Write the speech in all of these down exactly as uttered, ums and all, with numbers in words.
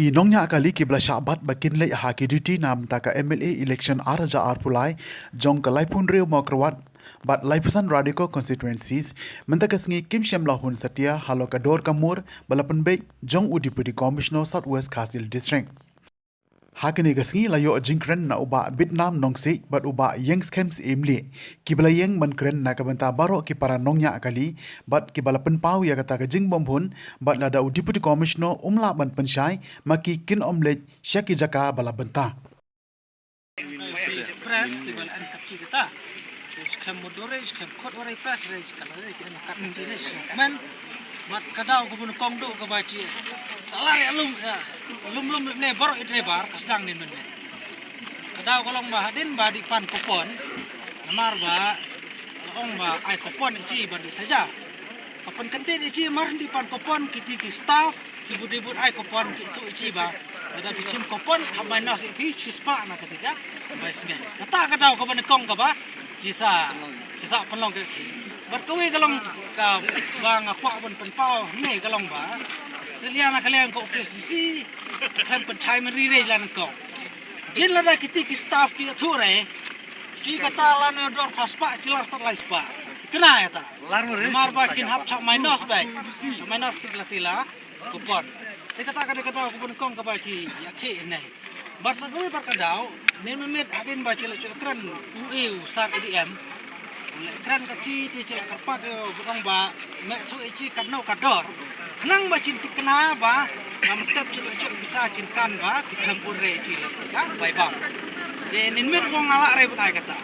Ki nongñiah kali kiba la shah bat ba kin leit ha ki duty na bynta ka M L A election ar hajar arphew lai jong ka laiphew hynriew Mawkyrwat bad laiphew san Ranikor constituencies mynta ka sngi kim shym la hun satia halor ka dor ka mur ba la pynbeit jong u Deputy Commissioner South West Khasi Hills District. Ha kane ka sngi la ïoh jingkren na u Bah Bitnam Nongsiej bad u Bah Ïengskhem Syiemlieh, kiba la ïeng ban kren na ka bynta baroh ki para nongñiah kali bad kiba la pynpaw ïa kata ka jingbymhun, bad lada u Deputy Commissioner um lah ban pynshai, ma ki kin ym leit sha ki jaka ba la bynta. Press kiba la an kat shi kata. Shi khlem mudore, shi khlem khot warai press, shi khlem kat shi ne shi. Men, mat ka daw ka bun kong du kaba shi. Salar ïa lum, ïa lum lum ne baroh i driver ka sdang ne men men. Ka daw ka long ba hadien ba dih pan coupon. Namar ba long ba ai coupon i shi ba dih saja. Ka pynkyndit i shi mar dih pan coupon kiti ki staff ki bud dih bud ai coupon ki tu i shi ba. Lada phi shim coupon ha minus i phi shispah na kata ka bai sngi. Kata ka daw kaba nyngkong kaba shi sa, shi sa pynlong ka ki. Bad kawei ka long kaba nga kwah ban pynpaw ne ka long ba. Sa liang na ka liang ka office D C khlem pynshai man ri re la nyngkong. Jin lada kiti ki staff ki athu re. Shi kata la ne dor phra spah, shi lar stad lai spah. Kena ïa ta. Lar mo re. Mar ba kin hap chak minus bai. Chak minus tik la tila. Coupon. Te kata ka dei kata ka bun kong kaba shi ïa ki ne. Bad sa kawei bad ka daw, ne mynmiet hadien ba shi la shu kren u e u sar A D M. U la kren ka shi te shi la kyrpad u bad ong ba me thu e shi katno ka dor. Khnang ba shin thikna ba ngam step shin la shu bisa shin kan ba phi khlem un re shi la ka bai bam. Te nin mit wong nga lah re ban ai kata.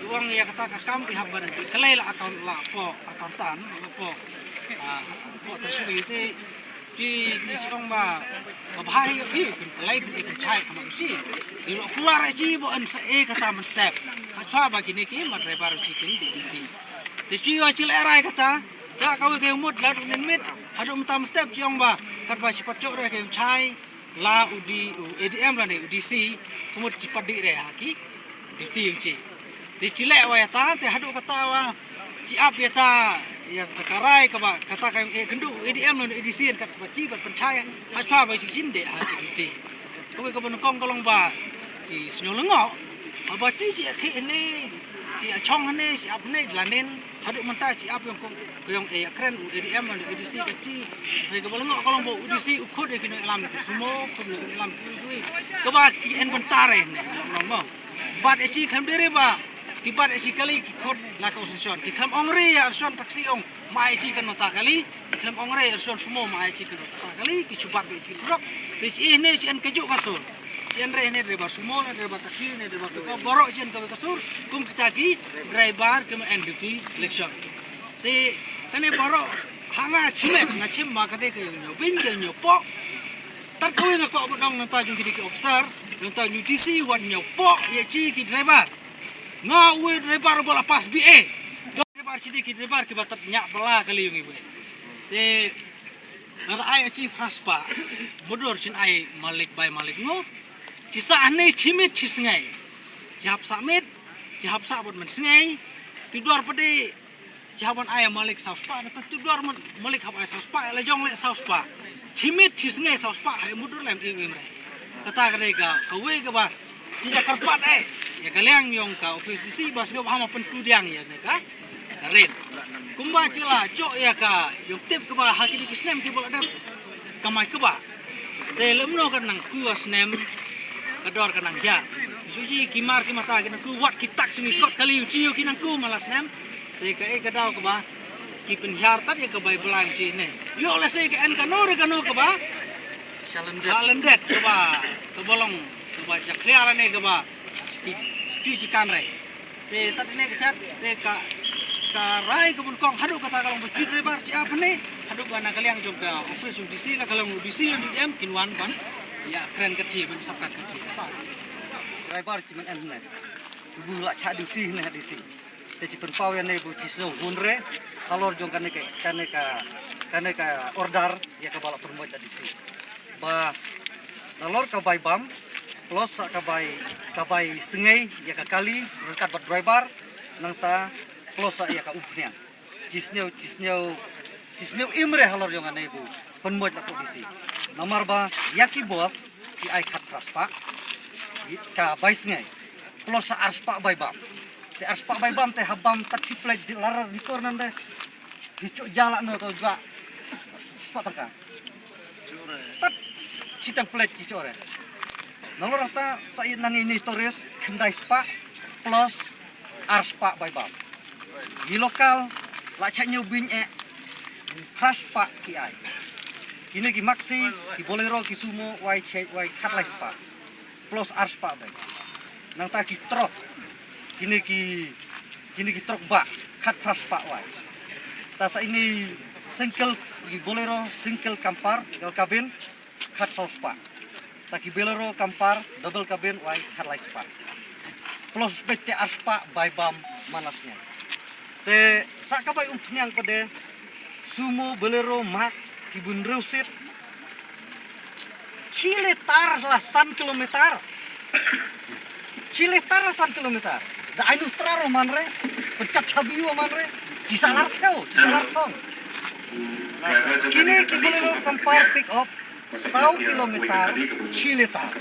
Wong ïa kata ka kam phi hap ban phi klei la account la po accountant la po. Ah, po treasury te Ki, ki shi ong ba ka bha hi phi pynklai phi pynshai ka ma shi. Ki lo kular shi bo an sa e kata man step. Ha chwa ba kine ki ma driver shi kin di di ti. Te shi wa shi la rai kata. Ta ka wi ka mut la du nin mit. Ha du mata man step shi ong ba kat ba shi pat chok re ka chai. La u di u A D M la ne u D C. Kumut shi pat di re ha ki. Duty ïa u chi. Te chi leh wa ïa ta, te haduh kata wa chi ap ïa ta, ïa ta ka rai kaba, kata ka ïong eh kynduh A D M lane A D C kat ba chi ban pynshai, ha chwa ba chi shin de ha duty. Kawei kaba nyngkong ka long ba chi sngew lyngngoh. Haba chi chi ïa khih hynne, chi ïa chong hynne, chi ap hynne, jlanin. Haduh mynta chi ap ïong ko, ko ïong eh, ïa kren u A D M lane A D C ka chi. Hynrei kaba lyngngoh ka long ba u A D C u khut ïa ki nongïalam ki sumo, khut ïa ki nongïalam ki ui ui. Kaba ki en bynta re ne, long long mo. Bat ïa chi khlem dei re ba ki bat ïa chi kali ki khot la ka association. Ki khlem ong re ïa association taxi ong ma ïa chi kano ta kali. Ki khlem ong re ïa association sumo ma ïa chi kano ta kali. Ki shu bat ïa chi surok. Te chi ne chi en kajuh ka sur. Chi en re ne driver sumo ne driver taxi ne driver pickup baroh chi en kawei ka sur. Kum kita ki driver ki ma en duty election. Te kane baroh ha nga chim eh nga chim ma kane ka ñiew beiñ ka ñiew poh. Tat kawei nga kwah ban ong nangta jong kine ki officer, nangta jong U D C wat ñiew poh ïa chi ki driver. Nga uwei driver uba la pass B A. Driver chi dei ki driver kiba tat ñiah bala kali ïong iwei. Te nga da ai ïa chi phra spah. Mudur chin ai malik bai malik ngo. Chi sah hynne chi miet chi sngi. Chi hap sah miet, chi hap sah bad mynsngi. Te dwar pat de Chi hap ban ai malik saw spah, da tu dwar malik hap ai saw spah, la jong le saw spah. Chi miet chi sngi saw spah, hai mudur lem im im re. Kata ka dei ka, kawei kaba chi ïa kyrpad eh. Ïa ka liang ïong ka office D C ba sngewbha ma pynkudiang ïa ne ka. Ka rin. Kumba chi la chok ïa ka ïong tip kaba ha kine ki snem kiba la dep. Kamai kaba. Te lymno ka nang ku a snem ka dor ka nang hiar. Suji ki mar ki mata ki nang ku wat ki tak sngi kot kali u chi u ki nang ku mala snem. Te ka e ka daw kaba ki pynhiar tat ïa ka bai blang chi ne. Ïoh lehse ka en kano re kano kaba. Shalyndet. Shalyndet kaba kaba long kaba jakhliar ne kaba ki chi chi kan re. Te tat ne ka chat te ka ka rai ka bun kong haduh kata ka long ba chi driver chi ap ne haduh ba na ka liang jong ka office jong D C la ka long D C la D M kin wan ban ïa kren ka chi ban sap ka chi kata. Driver chi man en ne. Ki bu la cha duty ne ha D C. Te chi pynpaw ïa ne bu chi snow hun re halor jong kane ka kane ka kane ka order ïa ka ba la pynmoi da D C. Ba nalor ka bai bam plus sa ka bai ka bai sngei ïa ka kali ryngkat bad driver nangta plus sa ïa ka umphniang. Chi sniew chi sniew chi sniew im re halor jong ane bu pynmoi la ko D C. Namar ba ïa ki bos ki ai khatphra spah ka bai sngi, plus sa ar spah bai bam. Te ar spah bai bam te ha bam ta chi plate di lar ni kor nan de. Phi choh ja la no to jwa spah tangka. Tat chi tang plate chi choh re. Nalor ta sa i nang ini tourist khyndai spah plus ar spah bai bam. Ki local la cha ñiew bing eh phra spah ki ai. Kine ki maxi, ki Bolero, ki Sumo, wai che wai khatlai spah plus ar spah bai. Nangta ki truck, kine ki kine ki truck ba khatphra spah wai. Ta sa ini single, ki Bolero single camper, single cabin, khatsaw spah. Ta ki Bolero camper double cabin wai khatlai spah. Plus beit te ar spah bai bam man la sngi. Te sa ka bai umphniang pat de Sumo, Bolero, Max, ki bun reusit. Chi litar la san kilometer. Chi litar la san kilometer. Da ainu tra ro man re. Penchat chabi ro man re. Ki salar theo, ki salar thong. Kine ki Bolero camper pick up. Saw kilometer chi litar.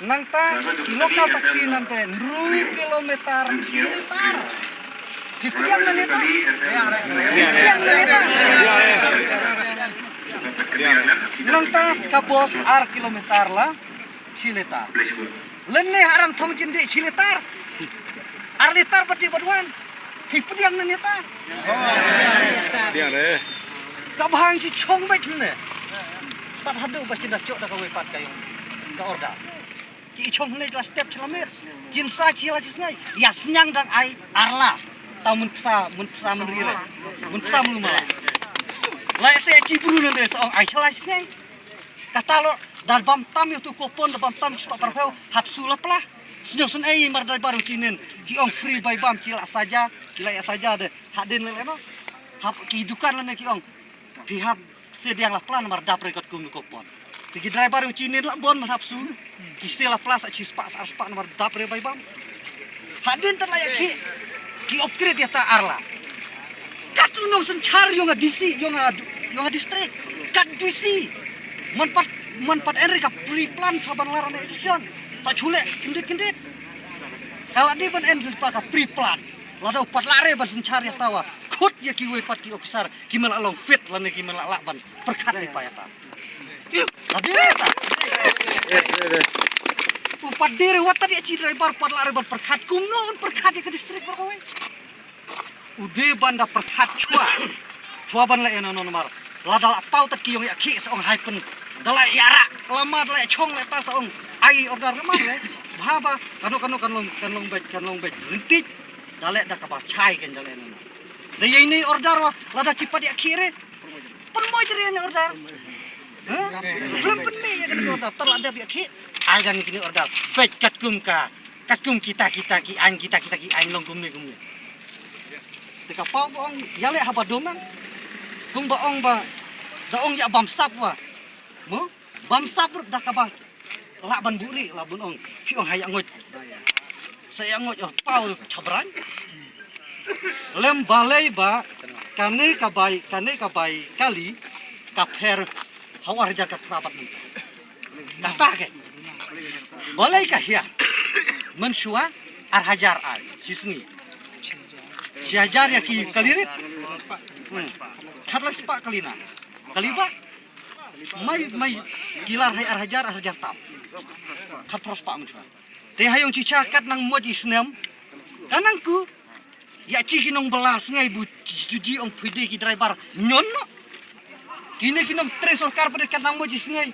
Nangta ki local taxi nante hynriew kilometer chi litar. Ki piang na neta. Piang na neta. Nangta ka bos ar kilometer la chi litar. Lynne arang thong jin de chi litar. Ar litar bad di bad wan. Phi pdiang na neta. Diang re. Ka bhang chi chong beit ne. Pat haduh ba chi da chok da ka wei pat ka yung. Ka order. Chi chong ne la step chi la mer. Jin sa chi la chi sngai. Ïa sniang dang ai arla. Ta mun psa, mun psa mun rire. Mun psa mun mala. La se chi bru ne de song ai sala chi sngai. Kata lo, da bam tam ïa tu kupon, da bam tam spah pyrphew, hap su la pla. Sñiaw sñiaw ei mar driver u chinin, ki ong free bai bam, ki la saja, ki la ïa saja de, hadien le no. Hap ki dukan lane ki ong, phi hap se diang la pla namar dap re katkum kupon. Te ki driver u chinin la bon mar hap su, ki se la pla sa chi spah sa ar spah namar dap re bai bam. Hadien tat la ïa ki, ki upgrade ïa ta arla. Kat u nongsynshar ïong a D C, ïong a, ïong a district. Kat D C. Man pat, man pat en re ka pre-plan sa ban lar ne election. Sa chule, kyndit, kyndit. Ka la dei ban en lypa ka pre-plan. Lada u pat la re ban synshar ïa ta wa. Khot ïa kiwei pat ki officer, ki men la long fit lane ki men la lah ban pyrkhat lypa ïa ta. Lada re ta. U pat dei re wat ta dei chi driver pat la re ban pyrkhat kumno un pyrkhat ïa ka district baroh kawei. U dei ban da pyrkhat chwa. Chwa ban leh ïa no no namar. Lada la paw tat ki ïong ïa khih sa ong hai pyn. Da la ïa rak lama da la ïa chong leh ta sa ong ai order namar leh. Bha ba kano kano kan long, kan long beit, kan long beit ryntih. Da leh da kaba chai kan da leh no no. Da ïa ini order wa lada chi pat ïa khih re. Pynmoi jri ïa ini order. Ha? Lem pynmih ïa kani order. Tat la dep ïa khih. Ai kani kini order. Beit katkum ka katkum kita kita ki aiñ, kita kita ki aiñ long kumne kumne. Te ka paw ba ong ïa leh haba dum nang. Kum ba ong ba da ong ïa bam sap wa. Mo? Bam sap ruh da kaba lah ban buh ri, lah ban ong. Phi ong ha ïa ngoit. Sa ïa ngoit ong paw chabrang. Lem balei ba kane ka bai, kane ka bai kali ka pher ha ar hajar ka phra bad nang. Kata ke. Balei ka hiar. Mynshuwa ar hajar ai shi sngi. Shi hajar ïa ki kali rit. Hmm. Khatlai spah kali na. Kali ba. Mai, mai ki lar hai ar hajar, ar hajar tam. Khatphra spah mynshuwa. Te ha ïong chicha kat nang mo ji snem. Ka nang ku. Ïa chi ki nongbylla sngai bu ji, ji, ji ong phi dei ki driver ñion no. Kine ki nongtrei sorkar pat de kat nang mo ji sngai.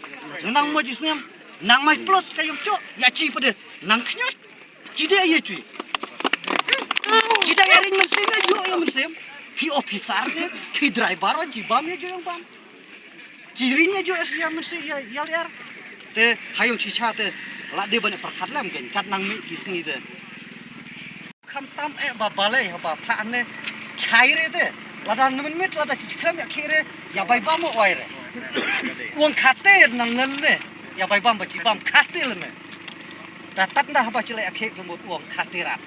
Nang mo ji snem. Nang mai plus ka ïong chok. Ïa chi pat de nang khñiot. Chi de ïa chui. Chi de ïa ring mynsiem ïa ïong mynsiem. Phi officer ne, phi driver wan chi bam ïa ïong bam. Chi ring ïa ïong ïa mynsiem ïa, ïa lyer. Te ha ïong chicha te la dei ban pyrkhat lem ken kat nang mih ki sngi te. Khamtam eh ba balei haba phah ne chai re te. Lada nmen mit lada chi khlem ïa khih re ïa bai bam mo wai re. Uang khate nang ngen ne. Ïa bai bam ba chi bam khate le ne. Ta tat nda haba chi la ïa khih ke mut uang khate rat.